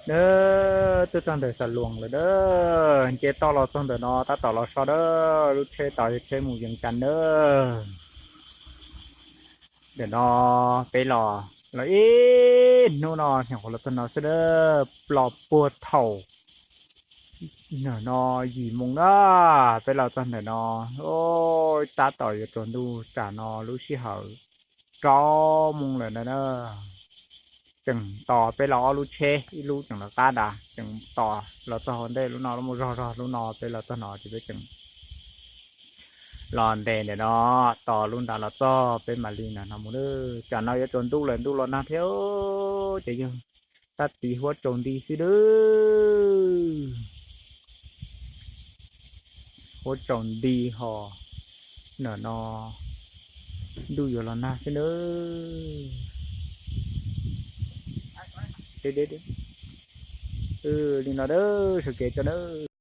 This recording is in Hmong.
Dab, twb txog ntawm Xav Luas lawm dab, nce toj los txog ntawm no tab tom los so dab, lub tsheb tos yog tsheb mus Yees Cas dab. Ntawm no peb los, los ib hnub no nyuam qhuav los txog no xwb dab, los puag thaum ntawm no yim moo na, peb los txog ntawm no, tab tom yuav tsaus ntuj, tsam no lub sij hawm rau moo lawm na. Tseem tos peb los ob lub tsheb, ib lub tseem lawv qab nrad, tseem tos los txog hauv ntej lub no, lub mus zog zog lub no, peb los txog no ces peb tseem los ntes ntawm no, tos lub nrad los txog peb mam li no mus dab. Tsam no yuav tsaus ntuj lawm, ntuj los nag thiab, ces yog tab tiv huab tsaus nti xwb dab. Huab tsaus nti ho, ntawm no ntuj yuav los nag xwb dab. Li no dab, sawv kev tso dab.